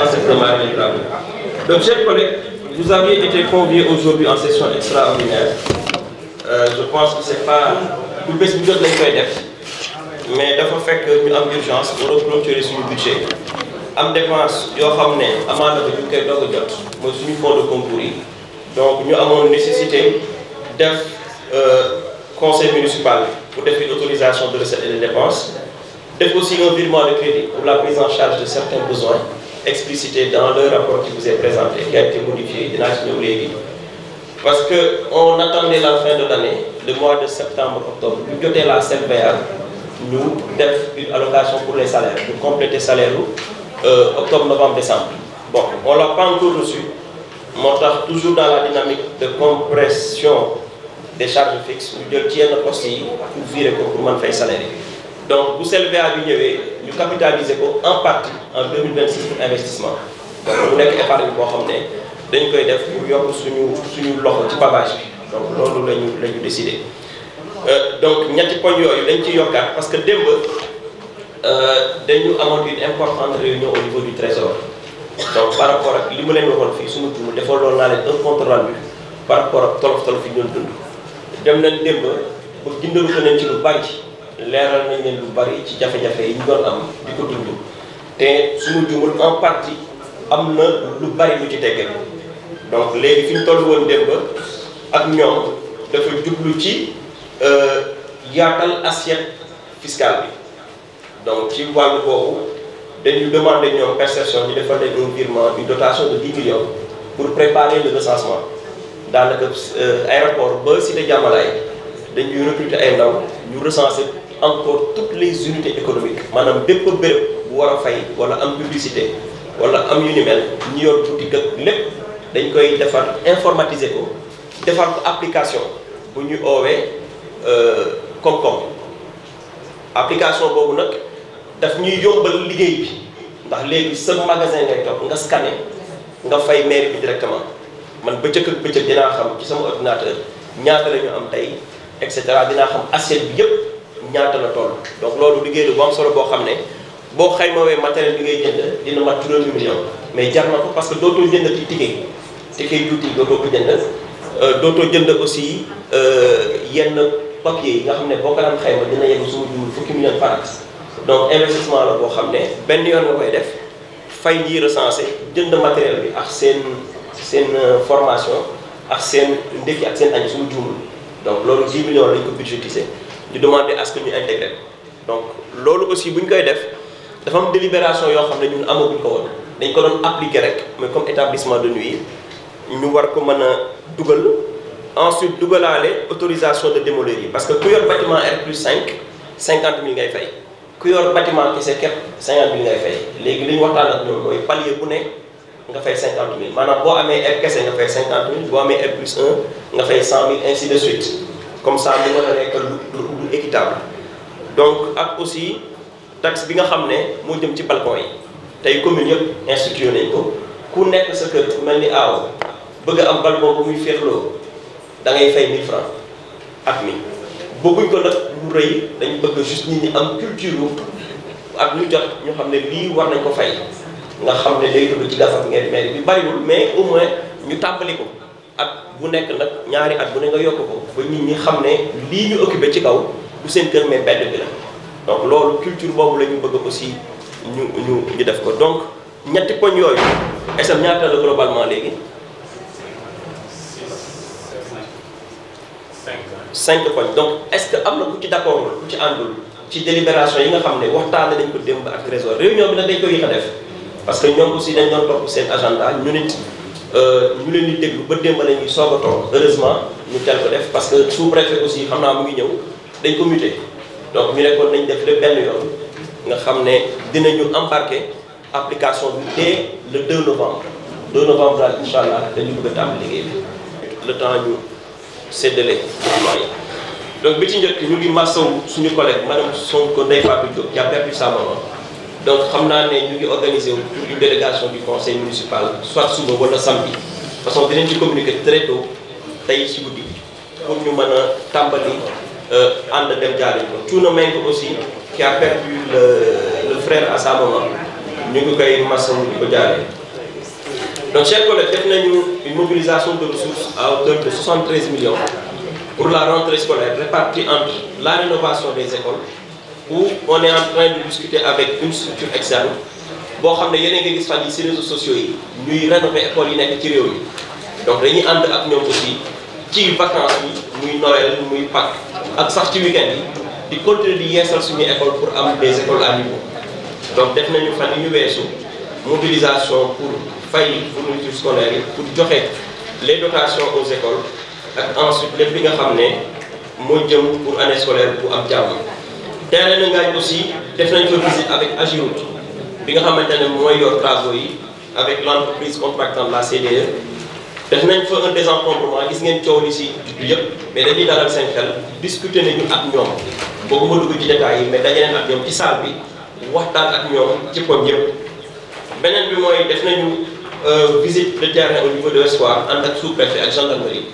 sans cesse démarrer les travaux. Donc, chers collègues, vous aviez été conviés aujourd'hui en session extraordinaire. Je pense que c'est pas une baisse de budget, mais il faut faire que nous avons urgence pour clôturer sur le budget. Am dépense yoo xam ne amaana ba ñu koy doog a jot mooy suñu fonds de concours yi donc ñu amoon nécessité def conseil municipal pour def une autorisation de recettes et de dépenses def aussi un virement de crédit pour la prise en charge de certains besoins explicités dans le rapport qui vous est présenté qui a été modifié dinaa ci ñëw léegi parce que on attendait la fin de l'année le mois de septembre octobre bu jotee la CLVA ñu def une allocation pour les salaires pour compléter salaire octobre, novembre, décembre. Bon, on ne l'a pas encore reçu. Montage toujours dans la dynamique de compression des charges fixes. Nous tiens notre poste pour virer pour man faire salaire. Donc, vous élevez à nous capitaliser en partie en 2026 pour investissement. Donc, nous avons épargné pour ramener. Nous avons suñu loxo ci pavage bi. Donc, loolu lañu décidé. Donc, ñetti poñ yoyu dañ ci yokkat parce que demb dañu amoon une importante réunion au niveau du trésor donc par rapport ak li mu leen waxoon fii suñu tumu defaloon naa leen un compte rendu par rapport ak tolof yi ñu doon dund dem nañ démb ba gindalu ko nañ ci lu bari leeral nañ leen lu bari ci jafe-jafe yi ñu doon am di ko dund te suñu jumul en partie am na lu bari lu ci teggee donc léegi fi ñu toll woon démb ak ñoom dafa jublu ci yaatal assiette fiscale bi donc ci wàllu boobu dañu demander ñoom perception ñu defal leen un virement une dotation de 10 millions pour préparer le recensement daanaka aéroport ba Cité Diamalaye dañuy recruter ay ndaw ñu recenser encore toutes les unités économiques maanaam bépp béréb bu war a fay wala am publicité wala am yu ni mel ñu yor boutique ak lépp dañ koy defar informatiser ko defar ko application bu ñu oowee Koom-Koom application boobu nag daf ñuy yombal liggéey bi ndax léegi sa magasin ngay toog nga scanner nga fay mairie bi directement man bëccëg ak bëccëg dinaa xam ci sama ordinateur ñaata la ñu am tey et cetera dinaa xam assiette bi yëpp ñaata la toll. donc loolu liggéey la bu am solo boo xam ne boo xaymawee matériel bi ngay jënd dina mat 3 millions mais jar na ko parce que dootoo jënd ci ticket juuti dootoo ko jënd dootoo jënd aussi yenn papier yi nga xam ne boo ko daan xayma dina yegg suma jumul fukki millions par an. donc investissement la boo xam ne benn yoon nga koy def fay ñiy recensé jënd matériel bi ak seen formation ak seen ndekki ak seen añ suñu juumul donc loolu 10 millions lañ ko budgétisé di demander à ce que ñu intégré donc loolu aussi bu ñu koy def dafa am délibération yoo xam ne ñun amaguñ ko woon dañ ko doon appliquer rek mais comme établissement de nuit ñu war ko mën a dugal ensuite dugalaale autorisation de démolir yi parce que ku yor bâtiment R+5 50 000 ngay fay ku yor bâtiment ki c'est képp 50 000 ngay fay léegi li ñu waxtaan ak ñoom mooy palier bu ne nga fay 50 000 maanaam boo amee R kese nga fay 50 000 boo amee R+1 nga fay 100 000 ainsi de suite comme ça mu mën a nekk lu équitable donc ak aussi taxe bi nga xam ne moo jëm ci balcon yi tey commune yëpp institué nañ ko ku nekk sa kër mel ni aaw bëgg am balcon bu muy féexloo da ngay fay 1000 francs at mi bëgguñ ko nag lu rëy dañu bëgg juste nit ñi am culture ak ñu jot ñu xam ne lii war nañ ko fay nga xam ne day dugg ci gafak ngeen mairie bi bariwul mais au moins ñu tàmbali ko at bu nekk nag ñaari at bu ne nga yokk ko ba nit ñi xam ne lii ñu occupé ci kaw du seen kër mais bedd bi la donc loolu culture boobu la ñu bëgg aussi ñu def ko donc ñetti poñ yooyu SM ñaata la globalement léegi 5 points donc est-ce que am na ku ci d'accord ku ci àndul ci délibération yi nga xam ne waxtaane nañ ko démb ak trésor réunion bi nag dañ ko yéex a def parce que ñoom aussi dañ doon topp seen agenda ñu nit ñu leen di déglu ba démb la ñuy soog a toog heureusement ñu teel ko def parce que sous-préfet aussi xam naa mu ngi ñëw dañ ko muté donc ñu nekkoon nañ def le benn yoon nga xam ne dinañu embarquer application bi dès le 2 novembre daal incha allah dañu bëgg a tàmbali liggéey bi le temps ñu séddale document yi donc bi ci njëkk ñu ngi masawu suñu collègue madame Sonko Ndeye Fatou Diop qui a perdu sa maman donc xam naa ne ñu ngi organisé wu pour une délégation du conseil municipal soit suba wala samedi de toute façon dinañ ci communiquer très tôt tey ci guddi pour ñu mën a tàmbali ànd dem jaaree ko Thiouna Meng aussi qui a perdu le frère à sa maman ñu ngi koy masawu di ko jaaree. Donc chers collègues, def nañu une mobilisation de ressources à hauteur de 73 millions pour la rentrée scolaire répartie entre la rénovation des écoles, où on est en train de discuter avec une structure externe boo xam ne yéen a ngi gis fan yi ci réseaux sociaux yi ñuy rénover écoles yi nekk ci réew mi. Donc dañuy ànd ak ñoom aussi ci vacances yi muy Noël muy Pâques ak sax ci week-end yi di continuer di yeesal suñuy école pour am des écoles à niveau. Donc def nañu fan yi ñu weesu mobilisation pour fay fourniture scolaire yi pour joxe les dotations aux écoles ak ensuite lépp li nga xam ne moo jëm pour année scolaire bu am jàmm. terrain na ngaañ aussi def nañ fa visite avec Agirout bi nga xamante ne mooy yor travaux yi avec l'entreprise contractante la CDE. def nañ fa un désencombrement gis ngeen coow li si juddu yëpp mais dañuy dalal seen xel discuter nañu ak ñoom boobu ma dugg ci détails yi mais daje nañ ak ñoom ci salle bi waxtaan ak ñoom ci poñ yëpp. beneen bi mooy def nañu visite de terrain au niveau de Ouest Foire ànd ak sous-préfet ak gendarmerie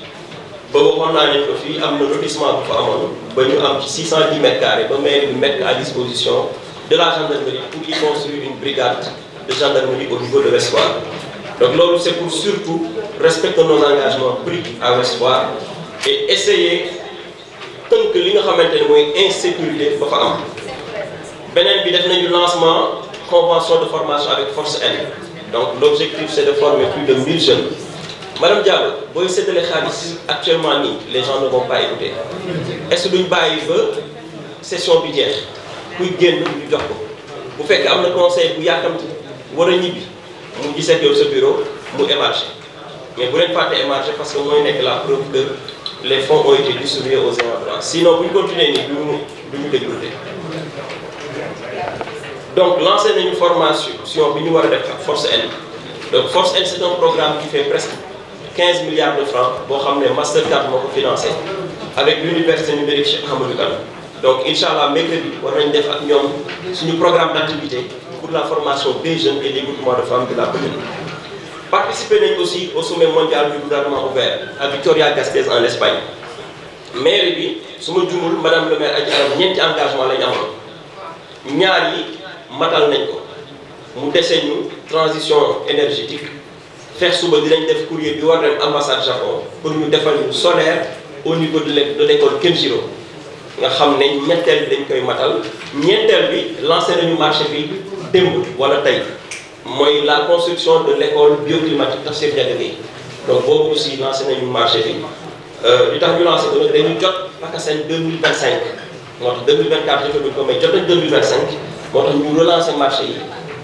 ba waxoon naa leen ko fii am na lotissement bu fa amoon ba ñu am ci 610 mètres carrés ba mairie bi mettre à disposition de la gendarmerie pour y construire une brigade de gendarmerie au niveau de Ouest Foire. Donc loolu c'est pour surtout respecter nos engagements pris à Ouest Foire et essayer tënk li nga xamante ne mooy insécurité ba fa am. beneen bi def nañu lancement convention de formation avec Force N. Donc l'objectif c'est de former plus de 1000 jeunes. Madame Diallo booy séddale xaalis actuellement nii les gens ne vont pas écouter. Est-ce que duñ bàyyi ba session bi jeex kuy génn ñu jox ko bu fekkee am na conseil bu yàkkamti war a ñibbi mu gisee yow sa bureau mu émarger mais bu leen fàtte émarger parce que mooy nekk la preuve que les fonds ont été distribués aux ayants droit sinon bu ñu continuer nii duñu dégoûter. Donc lancé nañu formation bi ñu war a def ak Force N. Donc Force N c'est un programme qui fait presque 15 milliards de francs boo xam ne Mastercard moo ko financé avec l'université numérique Cheikh Ahmadou Kane. Donc Inch'Allah mercredi war nañ def ak ñoom suñu programme d'activité pour la formation des jeunes et des groupements de femmes de la commune. Participer nañ aussi au sommet mondial du gouvernement ouvert à Vitoria-Gasteiz en Espagne. Mairie bi su ma jumul madame le maire Adji Aram ñeenti engagement lañ amoon ñaar yi matal nañ ko mu dese ñu transition énergétique fex suba dinañ def courrier bi war dem ambassade Japon pour ñu defal ñu solaire au niveau de l'école Kenjiro nga xam ne ñetteel bi dañ koy matal ñeenteel bi lancé nañu marché bi démb wala tey mooy la construction de l'école bioclimatique Tafsir Diaga Gueye. Donc boobu aussi lancé nañu marché bi li tax ñu lancé ko nag dañu jot PACASEN 2025 moo tax 2024 jotaguñ ko mais jot nañ 2025 moo tax ñu relancer marché yi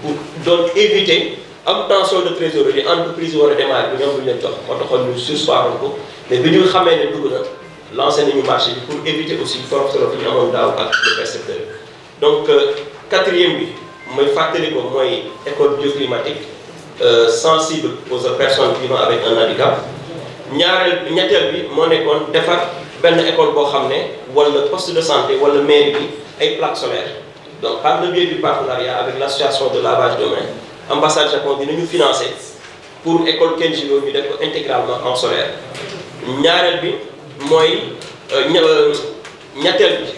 pour donc éviter am tension de trésorerie entreprise war a démarrer bi ñoom ñu leen jox moo taxoon ñu suspendoon ko mais bi ñu xamee ne dugg na lancé nañu marché bi pour éviter aussi torof torof yi ñu amoon daaw ak le percepteur. Donc quatrième bi mooy fàttali ko mooy école bioclimatique sensible aux personnes vivant avec un handicap. ñetteel bi moo nekkoon defar benn école boo xam ne wala poste de santé wala mairie bi ay plaques solaires. Donc par le biais du partenariat avec l'association de lavage de mains ambassade Japon dinañu financer pour école Kenjiro ñu def ko intégralement en solaire. ñaareel bi mooy ñetteel bi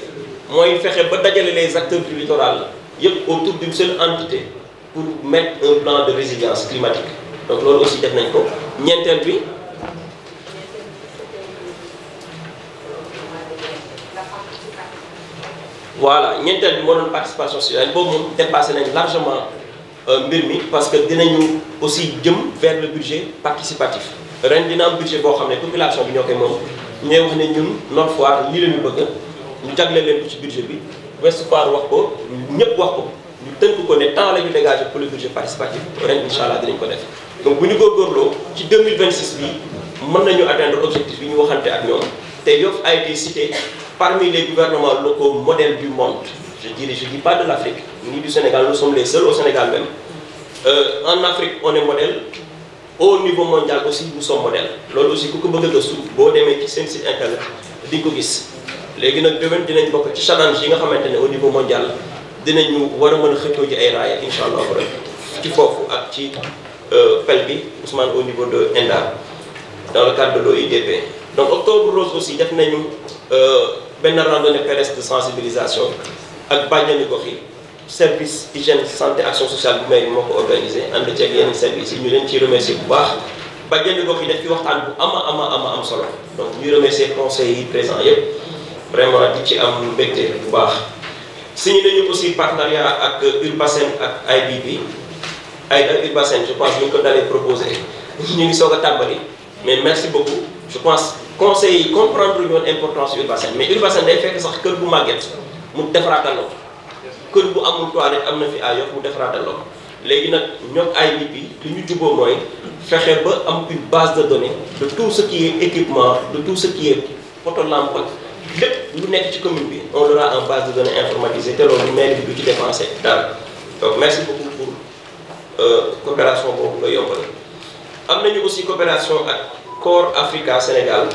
mooy fexe ba dajale les acteurs du littoral yëpp autour d'une seule entité pour mettre un plan de résilience climatique. Donc loolu aussi def nañ ko. ñeenteel bi voilà ñeenteel bi moo doon participation citoyenne boobu moom dépassé nañ largement mbir mi parce que dinañu aussi jëm vers le budget participatif. ren dina am budget boo xam ne population bi ñoo koy moom ñooy wax ne ñun Nord Foire lii la ñu bëgg ñu jagleel leen ko ci budget bi Ouest Foire wax ko ñëpp wax ko ñu tënk ko ne temps la ñu dégager pour le budget participatif ren incha allah dinañ ko def. Donc bu ñu góorgóorloo ci 2026 bi mën nañu atteindre objectif yi ñu waxante ak ñoom te Yoff a été cité parmi les gouvernements locaux modèles du monde. Je dis pas de l'Afrique ni du Sénégal, nous sommes les seuls au Sénégal même. En Afrique on est modèle. Au niveau mondial aussi nous sommes modèles loolu aussi ku ko bëgg a gëstu boo demee ci seen site internet di ko gis léegi nag déwén dinañ bokk ci challenge yi nga xamante ne au niveau mondial dinañu war a mën a xëccoo ji ay raaya incha allah ci foofu ak ci pel bi Ousmane au niveau de ENDA dans le cadre de l'OIDP. Donc octobre rose aussi def nañu benn randonnée pédestre de sensibilisation ak bàjjani gox yi service hygiène santé action sociale bu mairie moo ko organisé ànd ceeg yenn services yi ñu leen ciy remercier bu baax bàjjenu gox yi def ci waxtaan bu am solo donc ñuy remercier conseils yi présents yëpp vraiment di ci am mbégte bu baax. signé nañu aussi partenariat ak Urbasen ak IBP ay Urbasen je pense ñu ko dalee proposé ñu ngi soog a tàmbali mais merci beaucoup je pense conseils yi comprendre ñu woon importance Urbasen mais Urbasen day fekk sax kër bu màgget mu defaraatal la kër bu amul toilette am na fi ay yof mu defaraatal la léegi nag ñoom IBP li ñu juboo mooy fexe ba am une base de données de tout ce qui est équipement de tout ce qui est poto lampe lépp lu nekk ci commune bi on aura en base de données informatisée te loolu maire bi du ci dépensé dara donc merci beaucoup pour coopération boobu nga yombal. am nañu aussi coopération ak Corps Africa Sénégal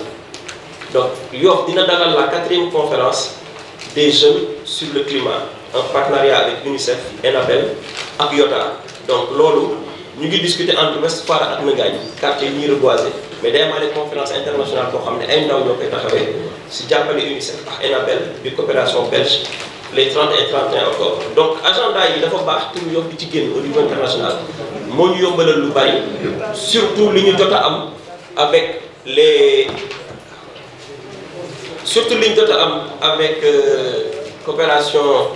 donc Yoff dina dalal la 4e conférence des jeunes sur le climat en partenariat avec UNICEF Enabel ak Yota donc loolu ñu ngi discuter entre Ouest Foire ak Nangagne quartier yi ñuy reboiser mais day amaale conférence internationale boo xam ne ay ndaw ñoo koy taxawee si jàppale UNICEF ak Enabel bi coopération belge les 30 et 31 octobre donc agenda yi dafa baax pour Yoff di ci génn au niveau international moo ñu yombalal lu bari surtout li ñu jot a am avec les coopération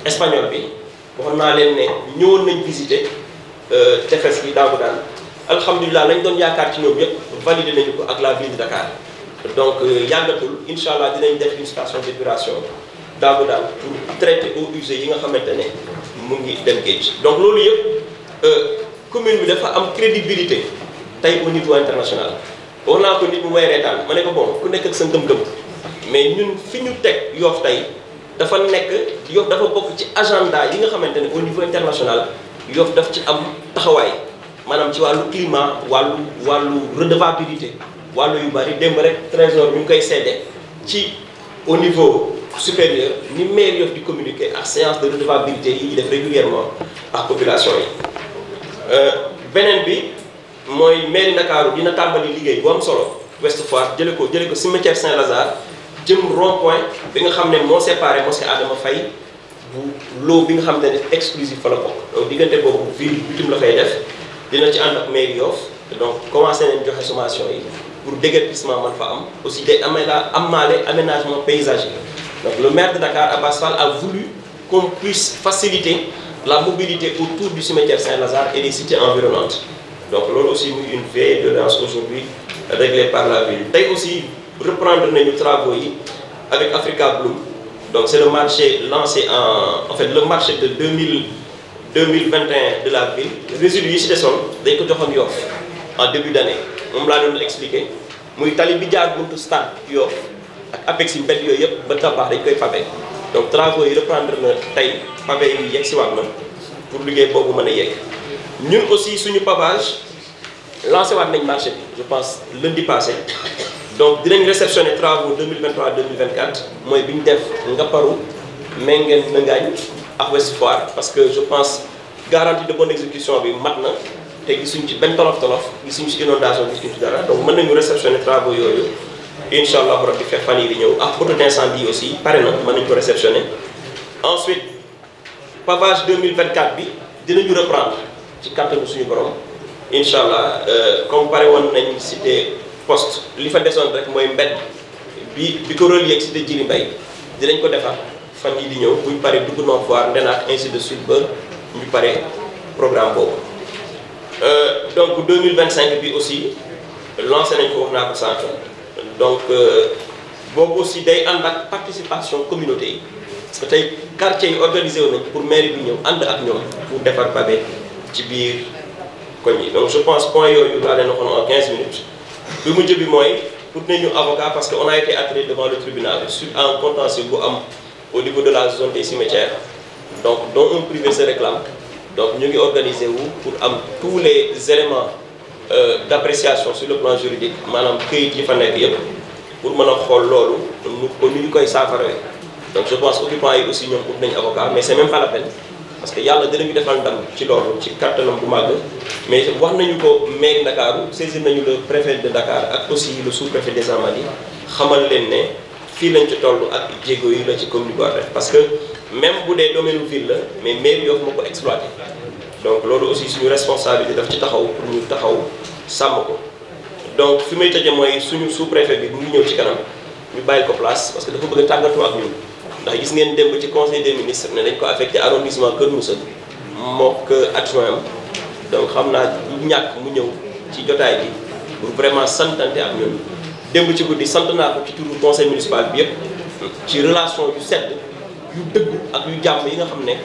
espagnole bi waxoon naa leen ne ñëwoon nañ visiter tefes bi daagu daan alhamdulilah lañ doon yaakaar ci ñoom yëpp validé nañu ko ak la ville de Dakar donc yàggatul incha allah dinañ def une station d'épuration daagu daan pour traiter eaux usées yi nga xamante ne mu ngi dem géej donc loolu yëpp commune bi dafa am crédibilité tey au niveau international wax naa ko nit mu may reetaan ma ne ko bon ku nekk ak sa ngëm-ngëm mais ñun fi ñu teg Yoff tey dafa nekk Yoff dafa bokk ci agenda yi nga xamante ne au niveau international Yoff daf ci am taxawaay maanaam ci wàllu climat wàllu redevabilité wàllu yu bari démb rek trésor ñu ngi koy seede ci au niveau supérieur ni maire Yoff di communiquer ak séance de redevabilité yi ñuy def régulièrement ak population yi. beneen bi mooy mairie Ndakaaru dina tàmbali liggéey bu am solo Ouest Foire jële ko cimetière Saint-Lazare jëm rond-point bi nga xam ne moo séparé mosquée Adama Faye bu loo bi nga xam ne exclusif fa la bokk donc diggante boobu ville bitim la fay def dina ci ànd ak mairie Yoff donc commencé nañ joxe sommation yi pour déguerpissement man fa am aussi day amaale aménagement paysager donc le maire de Dakar Abass Fall a voulu qu'on puisse faciliter la mobilité autour du cimetière Saint-Lazare et des cités environnantes donc loolu aussi muy une veille de danse aujourd'hui réglée par la ville tey aussi reprendre nañu travaux yi avec Africa Bloom donc c'est le marché lancé en fait le marché de 2021 de la ville résidus yi ci desoon dañ ko joxoon Yoff en début d'année moom laa doon expliquer muy tali bi jaar buntu stade Yoff ak apex yi mbedd yooyu yëpp ba tabax dañ koy pavé donc travaux yi reprendre na tey pavé yi yegg si waat na pour liggéey boobu mën a yegg ñun aussi suñu pavage lancé waat nañ marché bi je pense lundi passé donc dinañ réceptionner travaux 2023-2024 mooy bi ñu def Ngaparou Mengen Nangagne ak Ouest Foire parce que je pense garantie de bonne exécution bi mat na te gisuñ ci benn tolof gisuñ ci inondation gisuñ ci dara donc mën nañu réceptionner travaux yooyu incha allah rabbi fekk fan yii di ñëw ak auto d'incendie aussi pare na mën nañu ko réceptionner ensuite pavage 2024 bi dinañu reprendre ci kàttanu suñu borom incha allah comme pare woon nañ cité poste li fa desoon rek mooy mbedd bi ko relier cité Djily Mbaye dinañ ko defar fan yii di ñëw buñ pare dugg Nord Foire Ndenaat ainsi de suite ba ñu pare programme boobu donc 2025 bi aussi lancé nañ ko wax naa ko sànq donc boobu aussi day ànd ak participation communauté yi parce que tey quartier yi organisé wu nañ pour mairie bi ñëw ànd ak ñoom pour defar pavé ci biir koñ yi donc je pense point yooyu laa leen waxoon en 15 minutes bi mujj bi mooy pour nañu avocat parce que on a été attiré devant le tribunal suite à un contentieux bu am au niveau de la zone des cimetières donc dont un privé se réclame donc ñu ngi organisé wu pour am tous les éléments d'appréciation sur le plan juridique maanaam këyit yi fa nekk yëpp pour mën a xool loolu nu ñu koy saafarawee donc je pense occupants yi aussi ñoom ut nañu avocat mais c'est même pas la peine parce que yàlla dinañu defal ndam ci loolu ci kattanam bu màgg mais wax nañu ko maire Ndakaaru saisir nañu le préfet de Dakar ak aussi le sous-préfet des Almadies xamal leen ne fii lañ ci toll ak jéego yi la ci commune bi war def parce que même bu dee domaine ville la mais mairie Yoff moo ko exploité donc loolu aussi suñu responsabilité daf ci taxaw pour ñu taxaw sàmm ko donc fi may tëjee mooy suñu sous-préfet bi mu ngi ñëw ci kanam ñu bàyyi ko place parce que dafa bëgg a tàggatoo ak ñun ndax gis ngeen démb ci conseil des ministres ne dañ ko affecté arrondissement Kër Moussa mook adjoint am donc xam naa du ñàkk mu ñëw ci jotaay bi pour vraiment santante ak ñun démb ci guddi sant naa ko ci turu conseil municipal bi yëpp ci relation yu sedd yu dëggu ak yu jàmm yi nga xam ne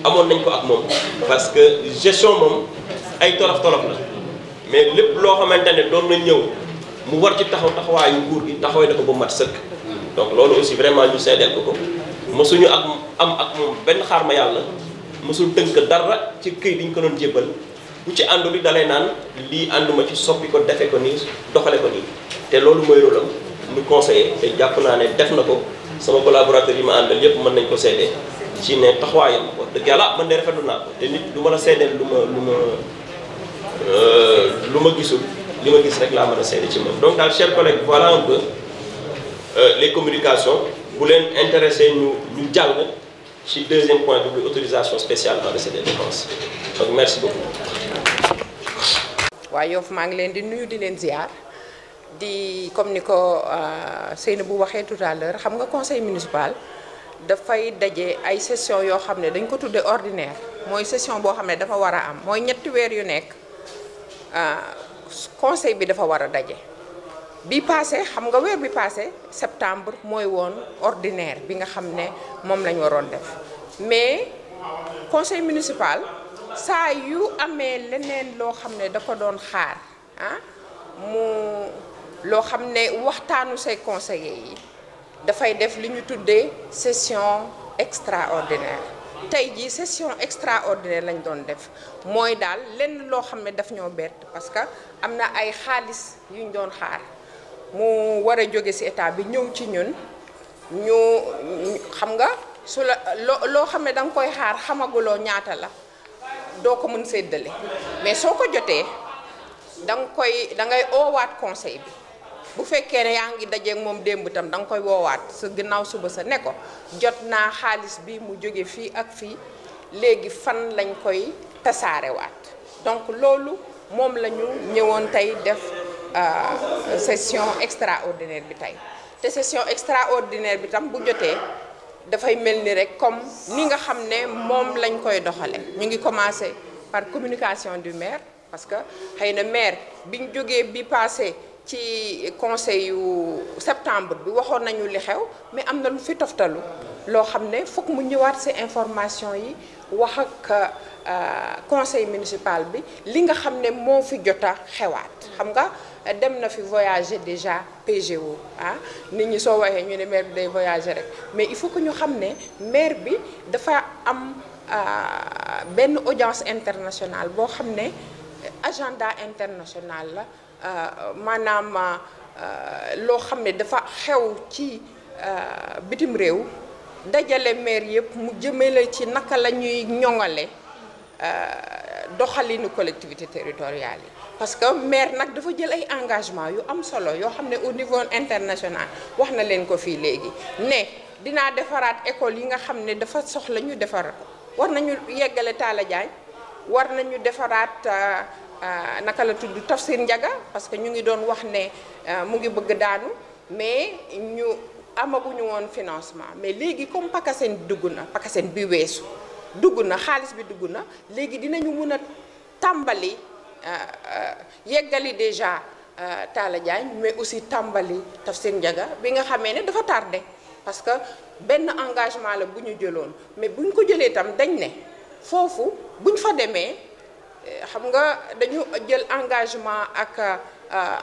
amoon nañ ko ak moom parce que gestion moom ay tolof-tolof la mais lépp loo xamante ne doon na ñëw mu war ci taxawaayu nguur gi taxawee na ko ba mat sëkk donc loolu aussi vraiment ñu seedeel ko mosuñu am ak moom benn xaar ma yàlla mosul tënk dara ci këy diñ ko doon jébbal bu ci àndu li dalay naan lii ànduma ci soppi ko defe ko nii doxale ko nii te loolu mooy rôle am ñu conseiller te jàpp naa ne def na ko sama collaborateur yi ma àndal yépp mën nañ ko seede ci ne taxawaayam wax dëgg yàlla man de rafetlu naa ko te nit du ma la seedeel lu ma gisul li ma gis rek laa mën a seede ci moom donc daal chers collègues voilà un peu les communications bu leen intéressé ñu jàll ci deuxième point bi autorisation spéciale en recette et dépenses donc merci beaucoup. waa Yoff maa ngi leen di nuyu di leen ziar di comme ni ko Seynabou waxee tout à l'heure xam nga conseil municipal dafay daje ay session yoo xam ne dañ ko tuddee ordinaire mooy session boo xam ne dafa war a am mooy ñetti weer yu nekk conseil bi dafa war a daje. bi passé xam nga weer bi passé septembre mooy woon ordinaire bi nga xam ne moom lañ waroon def mais conseil municipal saa yu amee leneen loo xam ne da ko doon xaar mu loo xam ne waxtaanu say conseillers yi dafay def li ñu tuddee session extraordinaire tey jii session extraordinaire lañ doon def mooy daal lenn loo xam ne daf ñoo bett parce que am na ay xaalis yuñ doon xaar mu war a jóge ci état bi ñëw ci ñun ñu xam nga su la loo xam ne da nga koy xaar xamaguloo ñaata la doo ko mën séddale mais soo ko jotee da ngay oowaat conseil bi bu fekkee ne yaa ngi dajeeg moom démb itam da nga koy woowaat sa ginnaaw suba sa ne ko jot naa xaalis bi mu jóge fii ak fii léegi fan lañ koy tasaarewaat donc loolu moom la ñu ñëwoon tey def session extraordinaire bi tey te session extraordinaire bi tam bu jotee dafay mel ni rek comme ni nga xam ne moom lañ koy doxale ñu ngi commencé par communication du maire parce que xëy na maire biñ jógee bi passé ci conseil yu septembre bi waxoon nañu li xew mais am na lu fi toftalu loo xam ne foog mu ñëwaat ci information yi wax ak conseil municipal bi li nga xam ne moo fi jot a xewaat xam nga dem na fi voyager déjà PGO nit ñi soo waxee ñu ne maire bi day voyager rek mais il faut que ñu xam ne maire bi dafa am benn audience internationale boo xam ne agenda international la maanaam loo xam ne dafa xew ci bitim réew dajale maire yëpp mu jëmale ci naka la ñuy ñoŋale doxalinu collectivité territoriale yi parce que maire nag dafa jël ay engagement yu am solo yoo xam ne au niveau international wax na leen ko fii léegi ne dinaa defaraat école yi nga xam ne dafa soxla ñu defar ko war nañu yeggale Talla Diagne war nañu defaraat naka la tudd Tafsir Ndiaga parce que ñu ngi doon wax ne mu ngi bëgg daanu mais ñu amaguñu woon financement mais léegi comme PACASEN dugg na PACASEN bi weesu dugg na xaalis bi dugg na léegi dinañu mun a tàmbali yeggali déjà Talla Diagne mais aussi tàmbali Tafsir Ndiaga bi nga xamee ne dafa tardé parce que benn engagement la bu ñu jëloon mais bu ñu ko jëlee itam dañ ne foofu bu ñu fa demee xam nga dañu jël engagement ak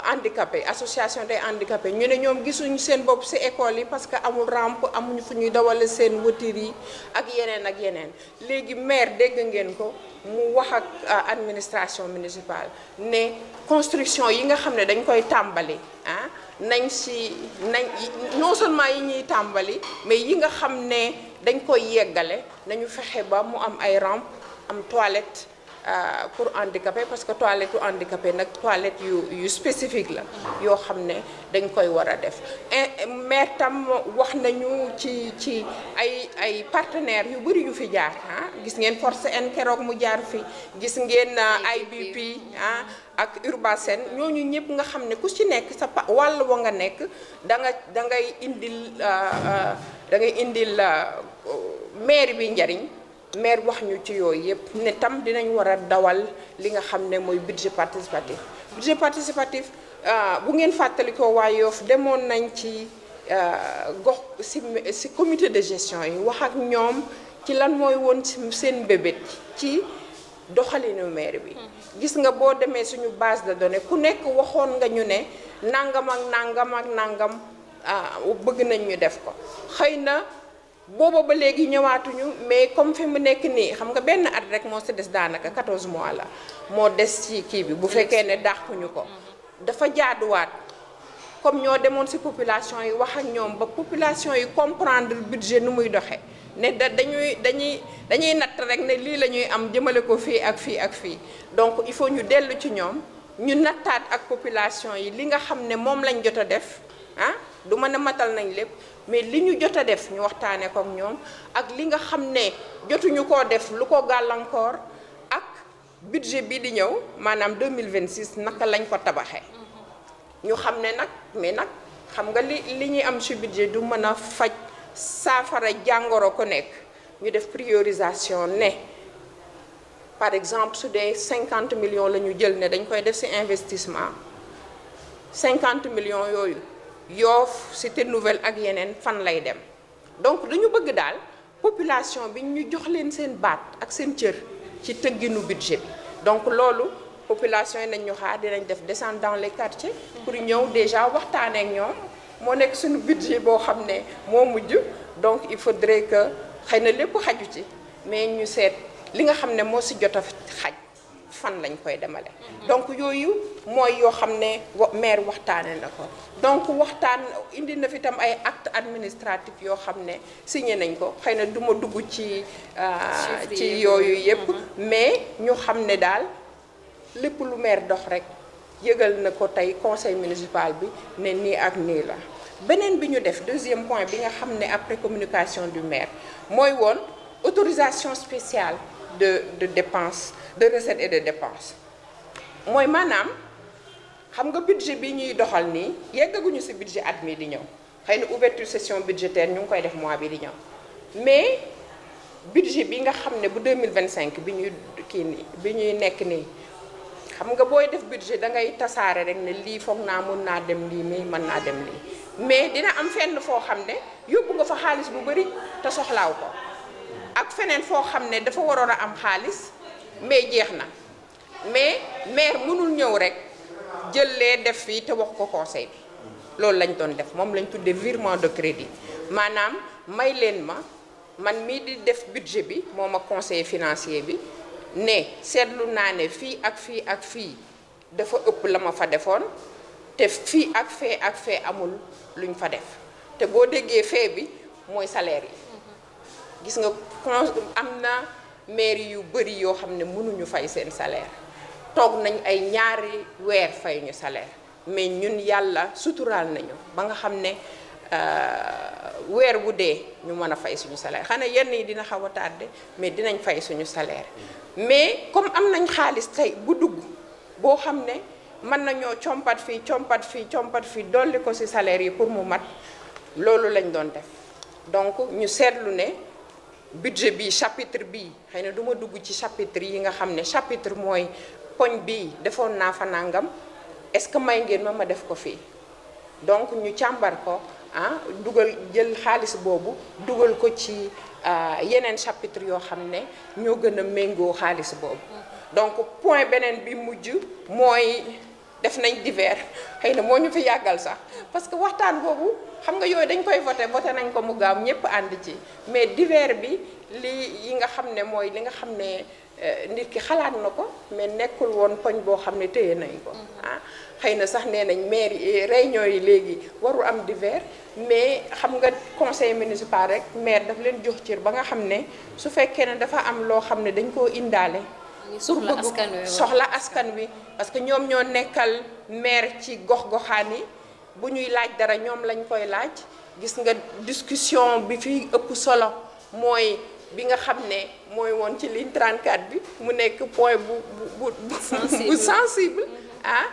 handicapé association des handicapés ñu ne ñoom gisuñu seen bopp ci école yi parce que amul rampe amuñu fu ñuy dawale seen voiture yi ak yeneen léegi maire dégg ngeen ko mu wax ak administration municipale ne construction yi nga xam ne dañ koy tàmbali nañ non seulement yi ñuy tàmbali mais yi nga xam ne dañ koy yeggale nañu fexe ba mu am ay rampe am toilette pour handicapé parce que toilette yu handicapé nag toilette yu spécifique la yoo xam ne dañ koy war a def maire tam wax nañu ci ay partenaires yu bëri yu fi jaar gis ngeen Force N keroog mu jaar fi gis ngeen IBP ak Urbasen ñooñu ñëpp nga xam ne ku ci nekk sa wàll wa nga nekk da ngay indil maire bi njariñ maire wax ñu ci yooyu yëpp ne tam dinañ war a dawal li nga xam ne mooy budget participatif bu ngeen fàttalikoo waa Yoff demoon nañ ci gox si comité de gestion yi wax ak ñoom ci lan mooy woon seen bébét ci doxalinu maire bi gis nga boo demee suñu base de données ku nekk waxoon nga ñu ne nangam ak nangam ak nangam bëgg nañ ñu def ko xëy na booba ba léegi ñëwaatuñu mais comme fi mu nekk nii xam nga benn at rek moo si des daanaka 14 mois la moo des ci kii bi bu fekkee ne dàquñu ko dafa jaaduwaat comme ñoo demoon si population yi wax ak ñoom ba population yi comprendre budget nu muy doxee ne dañuy natt rek ne lii la ñuy am jëmale ko fii ak fii ak fii donc il faut ñu dellu ci ñoom ñu nattaat ak population yi li nga xam ne moom lañ jot a def du mën a matal nañ lépp mais li ñu jot a def ñu waxtaanee ko ak ñoom ak li nga xam ne jotuñu koo def lu ko gàllankoor ak budget bi di ñëw maanaam 2026 naka lañ ko tabaxee ñu xam ne nag mais nag xam nga li ñuy am ci budget du mën a faj saafara jàngoro ko nekk ñu def priorisation ne par exemple su dee 50 millions la ñu jël ne dañ koy def ci investissement 50 millions yooyu Yoff Cité Nouvelle ak yeneen fan lay dem donc dañu bëgg daal population bi ñu jox leen seen baat ak seen cër ci tëgginu budget bi donc loolu population yi nañ ñu xaar dinañ def descendre dans les quartiers pour ñëw déjà waxtaanee ak ñoom moo nekk suñu budget boo xam ne moo mujj donc il faudrait que xëy na lépp xaju ci mais ñu seet li nga xam ne moo si jot a xaj fan lañ koy demale donc yooyu mooy yoo xam ne maire waxtaane na ko donc waxtaan indi na fi tam ay acte administratif yoo xam ne signé nañ ko xëy na du ma dugg ci yooyu yépp mais ñu xam ne daal lépp lu maire dox rek yëgal na ko tey conseil municipal bi ne nii ak nii la beneen bi ñu def deuxième point bi nga xam ne après communication du maire mooy woon autorisation spéciale de dépenses de recettes et de dépenses mooy maanaam xam nga budget bi ñuy doxal nii yeggaguñu ci budget at mi di ñëw xëy na ouverture session budgétaire ñu ngi koy def mois bi di ñëw mais budget bi nga xam ne bu 2025 bi ñuy kii nii bi ñuy nekk nii xam nga booy def budget da ngay tasaare rek ne lii foog naa mën naa dem lii mais mën naa dem lii mais dina am fenn foo xam ne yóbbu nga fa xaalis bu bari te soxlaaw ko ak feneen foo xam ne dafa waroon a am xaalis mais jeex na mais maire mënul ñëw rek jëlee def fii te wax ko conseil bi loolu lañ doon def moom lañ tuddee virement de crédit maanaam may leen ma man mii di def budget bi moom ak conseiller financier bi ne seetlu naa ne fii ak fii ak fii dafa ëpp la ma fa defoon te fii ak fee amul luñ fa def te boo déggee fee bi mooy salaire yi gis nga am na mairie yu bëri yoo xam ne mënuñu fay seen salaire toog nañ ay ñaari weer fay ñu salaire mais ñun yàlla suturaal nañu ba nga xam ne weer bu dee ñu mën a fay suñu salaire xanaa yenn yi dina xaw a tardé mais dinañ fay suñu salaire mais comme am nañ xaalis tey bu dugg boo xam ne mën nañoo compat fii dolli ko ci salaire yi pour mu mat loolu lañ doon def donc ñu seetlu ne budget bi chapitre bi xëy na du ma dugg ci chapitre yi nga xam ne chapitre mooy poñ bii defoon naa fa nangam est-ce que may ngeen ma def ko fii donc ñu càmbar ko dugal jël xaalis boobu dugal ko ci yeneen chapitre yoo xam ne ñoo gën a méngoo xaalis boobu donc point beneen bi mujj mooy def nañ divers xëy na moo ñu fi yàggal sax parce que waxtaan boobu xam nga yooyu dañ koy voté nañ ko mu gaaw ñëpp ànd ci mais divers bi yi nga xam ne mooy li nga xam ne nit ki xalaat na ko mais nekkul woon poñ boo xam ne téye nañ ko xëy na sax nee nañ maire yi réunion yi léegi warul am divers mais xam nga conseil municipal rek maire daf leen jox cër ba nga xam ne su fekkee ne dafa am loo xam ne dañ koo indaale soxla askan wi parce que ñoom ñoo nekkal maire ci gox-goxaan yi bu ñuy laaj dara ñoom lañ koy laaj gis nga discussion bi fi ëpp solo mooy bi nga xam ne mooy woon ci ligne 34 bi mu nekk point bu sensible ah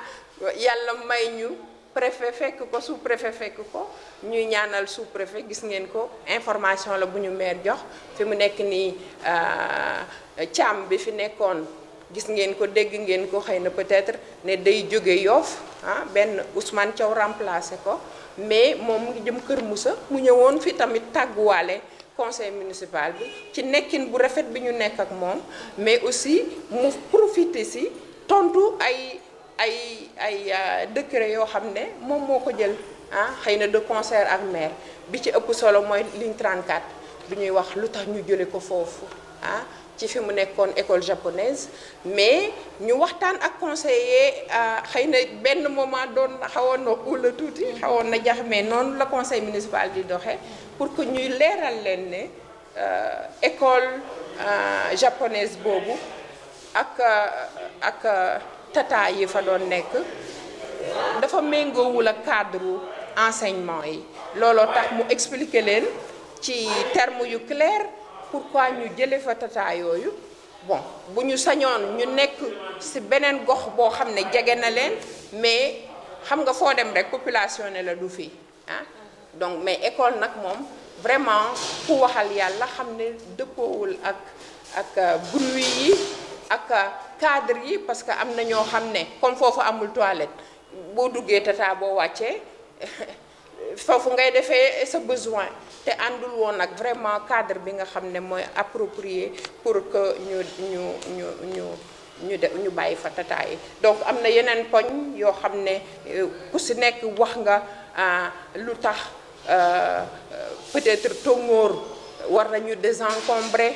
yàlla may ñu préfet fekk ko sous-préfet fekk ko ñuy ñaanal sous-préfet gis ngeen ko information la bu ñu maire jox fi mu nekk nii Thiam bi fi nekkoon gis ngeen ko dégg ngeen ko xëy na peut-être ne day jóge Yoff ah benn Ousmane Thiaw remplacé ko mais moom mu ngi jëm Kër Moussa mu ñëwoon fi tamit tàgguwaale conseil municipal bi ci nekkin bu rafet bi ñu nekk ak moom mais aussi mu profité si tontu ay décret yoo xam ne moom moo ko jël ah xëy na de concert ak maire bi ci ëpp solo mooy ligne 34 bi ñuy wax lu tax ñu jële ko foofu ah ci fi mu nekkoon école japonaise mais ñu waxtaan ak conseiller xëy na benn moment doon xawoon na uula tuuti xawoon na jax mais noonu la conseil municipal di doxee pour que ñuy leeral leen ne école japonaise boobu ak tata yi fa doon nekk dafa méngoowul ak cadre enseignement yi looloo tax mu expliquer leen ci terme yu clair pourquoi ñu jële fa tata yooyu bon bu ñu sañoon ñu nekk ci beneen gox boo xam ne jege na leen mais xam nga foo dem rek population ne la du fii ah donc mais école nag moom vraiment ku waxal yàlla xam ne dëppoowul ak bruit yi ak cadre yi parce que am na ñoo xam ne comme foofu amul toilette boo duggee tata boo wàccee foofu ngay defee sa besoin te àndul woon nag vraiment cadre bi nga xam ne mooy approprié pour que ñu bàyyi fa tata yi donc am na yeneen poñ yoo xam ne ku si nekk wax nga lu tax peut-être Tongoor war nañu désencombrer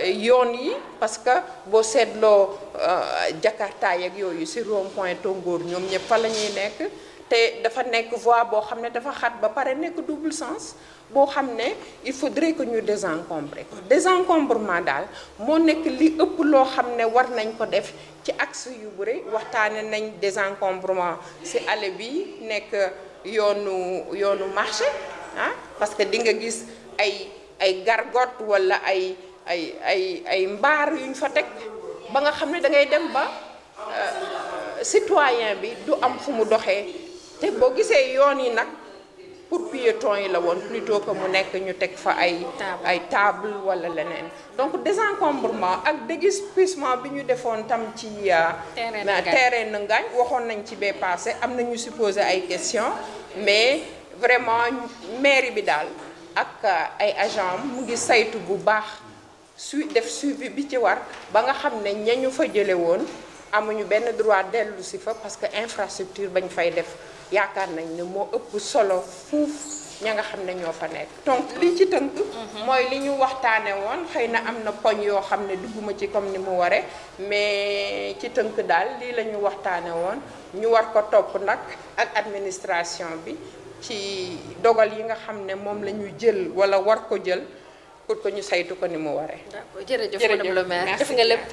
yoon yi parce que boo seetloo Jakarta yeeg yooyu ci rond-point Tongoor ñoom ñëpp fa la ñuy nekk te dafa nekk voie boo xam ne dafa xat ba pare nekk double sens boo xam ne il faudrait que ñu désencombrer ko désencombrement daal moo nekk li ëpp loo xam ne war nañ ko def ci axe yu bëri waxtaane nañ désencombrement ci allée bi nekk yoonu marché ah parce que di nga gis ay gargote walla ay mbaar yuñ fa teg ba nga xam ne da ngay dem ba citoyen bi du am fu mu doxee te boo gisee yoon yi nag pour piétons yi la woon plutôt que mu nekk ñu teg fa ay table walla leneen donc désencombrement ak déguerpissement bi ñu defoon tam ci terrain Nangaañ waxoon nañ ci bee passé am na ñu supposé ay questions mais vraiment mairie bi daal ak ay agents mu ngi saytu bu baax def suivi bi ci war ba nga xam ne ñañu fa jële woon amuñu benn droit dellu si fa parce que infrastructure bañ fay def yaakaar nañ ne moo ëpp solo fuuf ña nga xam ne ñoo fa nekk donc li ci tënk mooy li ñu waxtaane woon xëy na am na poñ yoo xam ne dugguma ci comme ni mu waree mais ci tënk daal lii la ñu waxtaane woon ñu war ko topp nag ak administration bi ci dogal yi nga xam ne moom la ñu jël walla war ko jël pour que ñu saytu ko ni mu waree. D'accord jërëjëf madame le maire def nga lépp